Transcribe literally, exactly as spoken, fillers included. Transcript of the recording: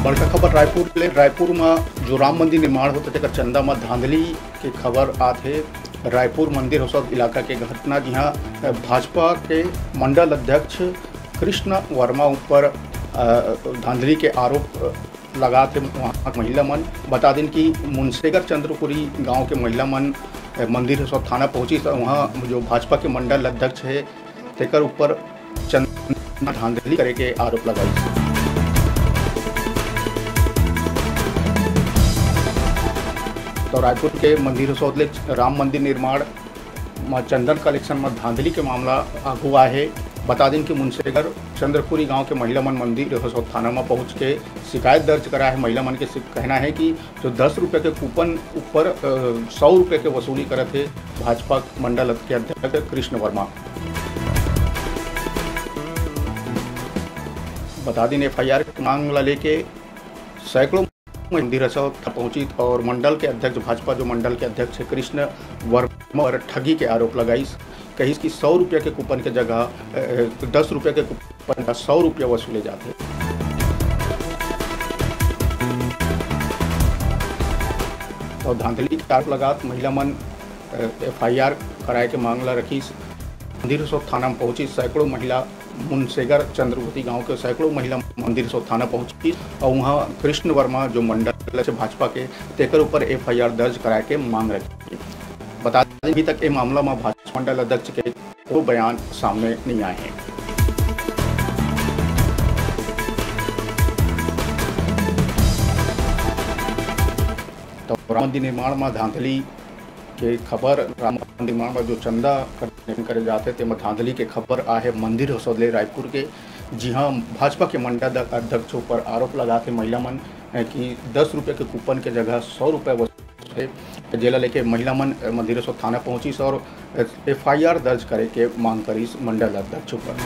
बड़का खबर रायपुर ले। रायपुर म जो राम मंदिर निर्माण होथे, तेकर चंदा म धांधली के खबर आत हे। रायपुर मंदिर हौसद इलाका के घटना, जिहां भाजपा के मंडल अध्यक्ष कृष्ण वर्मा ऊपर, अ, धांधली के आरोप लगात हे वहां के महिला मन। बता दिन कि मुंसेगर चंद्रपुरी गांव के महिला मन, अ, मंदिर हौसद थाना पहुंचिस, त वहां जो भाजपा के मंडल अध्यक्ष हे, तेकर ऊपर चंदा धांधली करे के आरोप लगाइस। तो रायपुर के मंदिर हौसद ले राम मंदिर निर्माण म चंदन कलेक्शन म धांधली के मामला आगू आए हे। बता दिन कि मुंसेगर चंद्रपुरी गांव के महिला मन मंदिर हौसद थाना म पहुंच के शिकायत दर्ज करा हे। महिला मन के सि-, कहना हे कि जो दस रुपये के कूपन ऊपर, अ, सौ रुपये के वसूली करत हे भाजपा मंडल के अध्यक्ष कृष्ण वर्मा। बता दिन, एफआईआर के मांग ला लेके सैकड़ों मंदिर हौसद पहुंचिस और मंडल के अध्यक्ष, भाजपा जो मंडल के अध्यक्ष हे कृष्ण वर्मा पर ठगी के आरोप लगाइस। कहिस कि सौ रुपया के कूपन के जगह, अ, दस रुपया के कूपन का सौ रुपया वसूले जाथे। तो धांधली के आरोप लगात महिला मन, अ, एफआईआर कराए के मांग ला रखिस। मंदिर हौसद थाना में पहुंचिस सैकड़ों महिला, मुंसेगर चंद्रवती गांव के सैकड़ों महिला मंदिर हौसद थाना पहुंचिस और वहां कृष्ण वर्मा जो मंडल से भाजपा के, तेकर ऊपर एफआईआर दर्ज कराए के मांग रखिस। बता दें, अभी तक ये मामला में भाजपा मंडल अध्यक्ष के कोई बयान सामने नहीं आए हैं। तो राम मंदिर निर्माण में धांधली के खबर, राम मंदिर निर्माण में जो चंदा कलेक्शन करे जाथे, तेमा धांधली के खबर आहे मंदिर हौसद ले रायपुर के, जिहां भाजपा के मंडल अध्यक्ष ऊपर आरोप लगाथे महिला मन, अ, कि दस रुपये के कूपन के जगह सौ रुपये वसूल हे, जेला लेके महिला मन, अ, मंदिर हौसद थाना पहुंचिस और, अ, एफआईआर दर्ज करे के मांग करिस मंडल अध्यक्ष ऊपर।